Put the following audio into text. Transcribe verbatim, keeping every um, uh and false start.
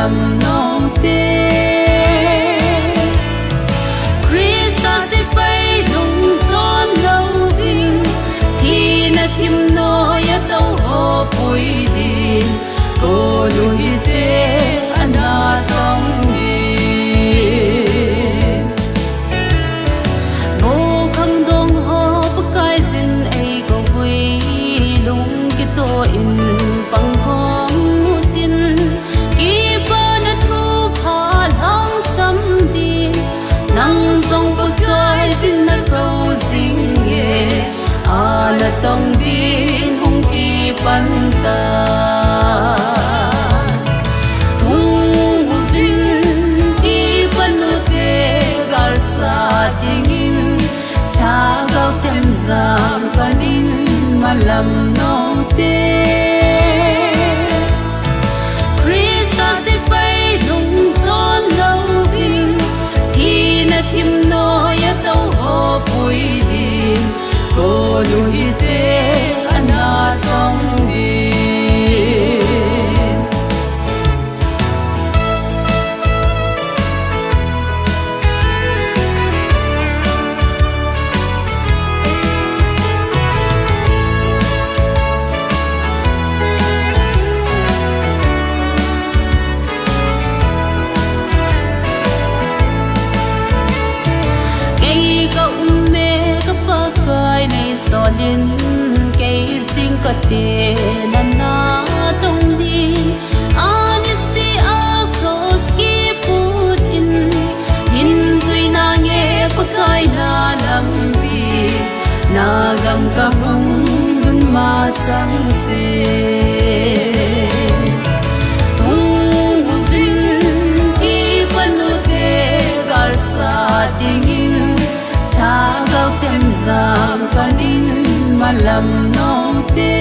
Note, Krista sepai lungchon louvin, thina thim noiya tou ho pui din, konu hite ana tong din. Mo khangdong ho Pakaiyin eikou hi, lung kitoh in pang khom utin, kipana thupha lhangsam din, nang jong Pakaiyin nakou jinge, ana tong din hung kipan tan. Hung uvin, kipan ute, galsa dingin, lhagao themjam panin malam noute. Krista sepai lungchon louvin, thina thim noiya tou ho pui din, konu hite ana tong din. Kei ka um e ka Pakai, nei solin, kei ching kate nana tong din. Anise a cross kiput in, hin jui nange Pakai na lampi, na gam kahung lhun masang se. Hung uvin, kipan ute, galsa dingin, lhagao themjam panin malam noute.